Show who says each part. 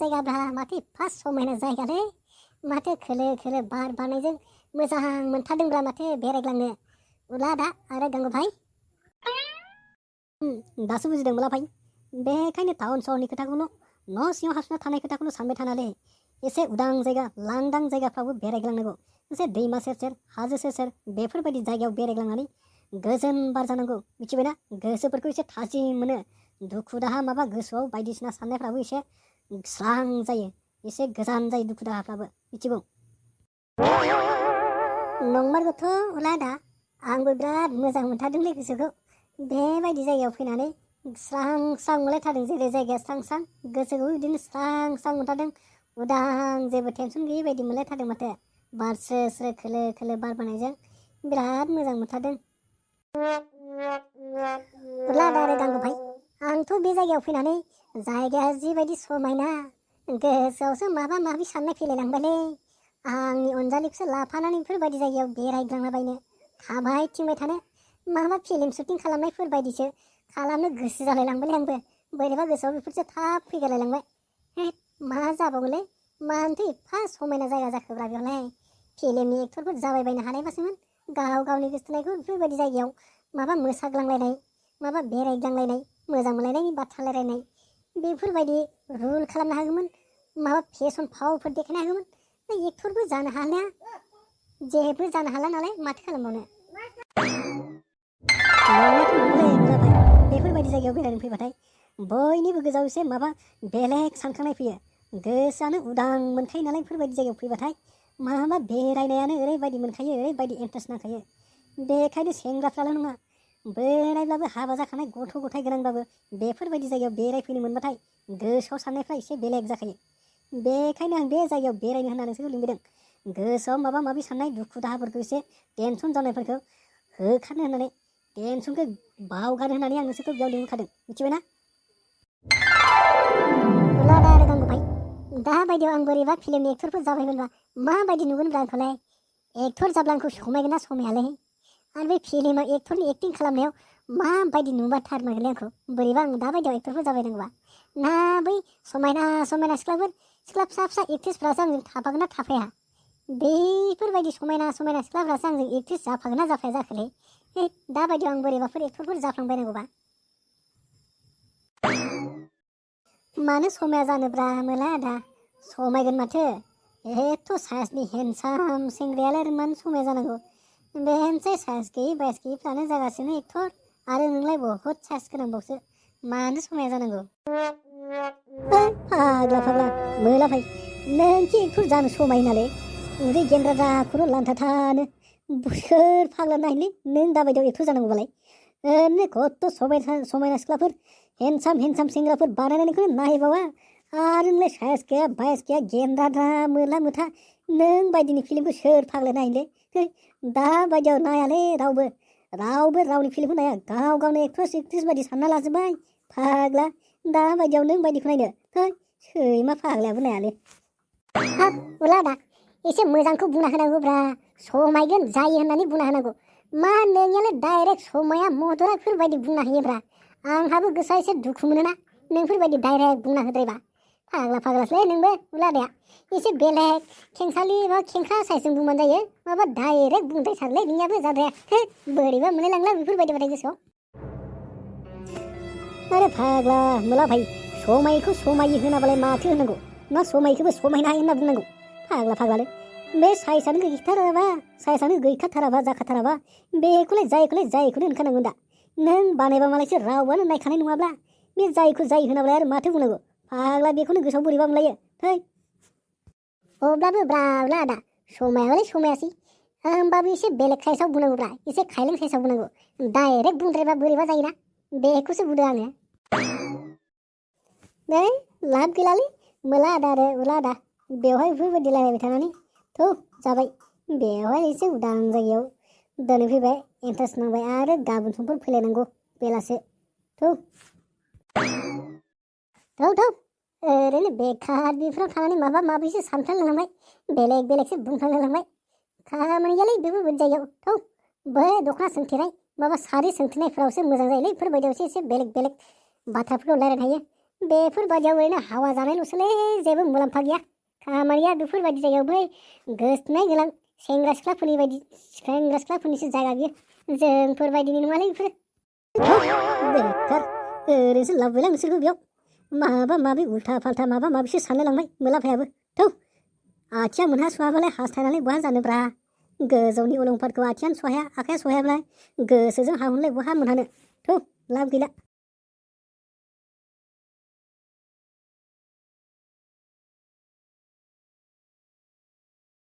Speaker 1: जायगाब्रा माथो एफा समायना जायगालै माथो खोलो खोलो बार बारनायजों मोजां मोनथारदोंब्रा माथो बेरायग्लांनो उला दा आरो गांगु भाई। दासो बुजिदों मुला भाई बेखायनो टाउन सहरनि खोथाखौनो न' सिङाव हाबसोना थानाय खोथाखौनो सानबाय थानानै एसे उदां जायगा लांदां जायगाफ्रावबो बेरायग्लांनांगौ एसे दैमा सेर सेर हाजो सेर सेर बेफोरबायदि जायगायाव बेरायग्लांनानै गोजोन बार जानांगौ मिथिबायना गोसोफोरखौ एसे थाजिम मोनो दुखु दाहा माबा गोसोआव बायदिसिना साननायफ्राबो एसे स्रां जायो एसे गोजान जायो दुखु दाहाफ्राबो मिथिगौ नंमारगौथ' उला दा आंबो बिराद मोजां मोनथारदोंलै गोसोखौ बेबायदि जायगायाव फैनानै स्रां स्रां मोनलायथारदों जेरै जायगाया स्रां स्रां गोसोखौ बिदिनो स्रां स्रां मोनथारदों उदां जेबो टेनसन गैयै बायदि मोनलायथारदों माथो बार स्रो स्रो खोलो खोलो बार बारनायजों बिराद मोजां मोनथारदों उला दा आरो गांगु भाई आंथ' बे जायगायाव फैनानै जायगाया जिबायदि समायना गोसोआवसो माबा माबि साननाय फैलायलांबायलै आंनि अनजालिखौसो लाफानानै बेफोरबायदि जायगायाव बेरायग्लांलाबायनो थाबाय थिंबाय थानो माबा फिल्म शुटिं खालामनायफोर बायदिसो खालामनो गोसो जालायलांबायलै आंबो बोरैबा गोसोआव बेफोरसो थाब फैगारलायलांबाय मा जाबावगोनलै मानोथो एफा समायना जायगा जाखोब्रा बेयावलाय फिल्मनि एक्टरफोर जाबायबायनो हानायबासोमोन गाव गावनि गोसोथोनायखौ बेफोरबायदि जायगायाव माबा मोसाग्लांलायनाय माबा बेरायग्लांलायनाय मोजां मोनलायनायनि बाथ्रा रायलायनाय बेफोरबायदि रुल खालामनो हागौमोन माबा फेसन फावफोर देखायनो हागौमोन एक्टरबो जानो हानाया जेबो जानो हाला नालाय माथो खालामबावनो बेफोरबायदि जायगायाव बेरायनो फैबाथाय बयनिबो गोजाव एसे माबा बेलेग सानखांनाय फैयो गोसोआनो उदां मोनखायो नालाय बेफोरबायदि जायगायाव फैबाथाय माबा बेरायनायानो ओरैबायदि मोनखायो ओरैबायदि इन्टारेस्ट नांखायो बेखायनो सेंग्राफ्राल' नङा बोरायब्लाबो हाबा जाखानाय गथ' गथाय गोनांब्लाबो बेफोरबायदि जायगायाव बेरायफैनो मोनबाथाय गोसोआव साननायफ्रा एसे बेलेग जाखायो बेखायनो आं बे जायगायाव बेरायनो होननानैसो लिंबोदों गोसोआव माबा माबि साननाय दुखु दाहाफोरखौ एसे टेनसन जानायफोरखौ होखारनो होननानै टेनसनखौ बावगार होननानै आं नोंसोरखौ बेयाव लिंहरखादों मिथिबायना दा गांगु भाई दा बायदियाव आं बोरैबा फिल्मनि एक्टरफोर जाबायमोनबा माबायदि नुगोनब्रा आंखौलाय एक्टर जाब्ला आंखौ समायगोन ना समायालै आरो बे फिल्माव एक्टरनि एक्टिं खालामनायाव माबायदि नुबाथारमारगोनलै आंखौ बोरैबा आं दाबायदियाव एक्टरफोर जाबायदोंबा ना बै समायना समायना सिख्ला फिसा फिसा एक्ट्रिसफ्रासो आंजों थाफागोन ना थाफाया बेफोरबायदि समायना समायना सिख्लाफ्रासो आंजों एक्ट्रिस जाफागोन ना जाफाया जाखोलै दाबायदियाव आं बोरैबाफोर एक्टरफोर जाफ्लांबायनांगौबा मानो समाया जानोब्रा मोला आदा समायगोन माथो एथ' साइसनि हेन्डसाम सेंग्रायालाय मानो समाया जानांगौ बेनोसै साइस गैयै बाइस गैयैफ्रानो जागासिनो एक्टर आरो नोंलाय बहुद साइस गोनांबावसो मानो समाया जानांगौ फाग्ला मोला भाई नोंखि एक्टर जानो समायो नालाय उदै गेन्द्रा खर' लान्था थानो सोर फाग्ला नायलै नों दाबायदियाव एक्टर जानांगौबालाय ओरैनो खथ' समायना सिख्लाफोर हेन्डसाम सेंग्राफोर बानायनायखौनो नायबावा आरो नोंलाय साइस गैया बाइस गैया गेन्द्रा मोला मोथा नों बायदिनि फिल्मखौ सोर फाग्ला नायलै दाबायदियाव नायालै रावबो रावनि फिल्मखौ नाया गाव गावनो एक्ट्रेस बायदि सानना लाजोब्बाय फाग्ला दाबायदियाव नों बायदिखौ नायनो सैमा फाग्लायाबो नायालै हाब उला दा एसे मोजांखौ बुंना होनांगौब्रा समायगोन जायो होननानै बुंना होनांगौ मा नोंनियालाय डाइरेक्ट समाया मदरा बेफोरबायदि बुंना होयोब्रा आंहाबो गोसोआ एसे दुखु मोनोना नोंफोरबायदि डाइरेक्ट बुंना होद्रायबा फाग्लासोलै नोंबो उलादाया एसे बेलेग खेंसालि बा खेंख्रा साइसजों बुंबानो जायो माबा डाइरेक्ट बुंद्रायथारलै नोंनियाबो जाद्राया बोरैबा मोनलायलांला बेफोरबायदि बाथाय गोसोआव आरे फाग्ला मुला भाई समायखौ समायो होनाबालाय माथो होनांगौ ना समायखौबो समायना होनना बुंनांगौ फाग्लालै बे साइसआनो गैखाथाराबा जाखाथाराबा बेखौलाय जायखौनो होनखानांगौ दा नों बानायबा मालायसो रावआनो नायखानाय नङाब्ला बे जायखौ जाय होनाबालाय आरो माथो बुंनांगौ फाग्ला बेखौनो गोसोआव बोरैबा मोनलायो अब्लाबो ब्रावला आदा समायाबालाय समायासै होमबाबो एसे बेलेग साइसआव बुंनांगौब्रा एसे खायलें साइसआव बुंनांगौ डाइरेक्ट बुंद्रायबा बोरैबा जायोना बेखौसो बुंदों आङो नै लाब गैलालै मोला आदा आरो उला आदा बेवहाय बेफोरबायदि रायलायबाय थानानै जाबाय बेवहाय एसे उदां जायगायाव दोनहैफैबाय इन्टारेस्ट नांबाय आरो गाबोन समफोर फैलायनांगौ बेलासे ओरैनो बेखार बेफोराव थानानै माबा माबिसो सानफ्लांलांबाय बेलेगसो बुंफ्लांलांबाय खामानि गैयालै बेफोरबायदि जायगायाव बै दख'ना सोंथेनाय माबा सारि सोंथेनायफोरावसो मोजां जायोलै बेफोरबायदियावसो एसे बेलेग बाथ्राफोरखौ रायलायनो हायो बेफोरबायदियाव ओरैनो हावा जानायल'सोलै जेबो मुलाम्फा गैया खामानिया बेफोरबायदि जायगायाव बै गोसथोनाय गोनां सेंग्रा सिख्लाफोरनिसो जायगा बियो जोंफोरबायदिनि नङालै बेफोरो बेकार ओरैनोसो लाबोबायलां नोंसोरखौ बेयाव माबा माबि उल्था फाल्था माबा माबिसो सानलायलांबाय मुलाम्फायाबो थौ आथिङा मोनहास'वाबालाय हास्थायनानै बहा जानोब्रा गोजौनि अलंफारखौ आथिङानो सहाया आखाइया सहायाब्ला गोसोजों हाहुनलाय बहा मोनहानो थौ लाब गैला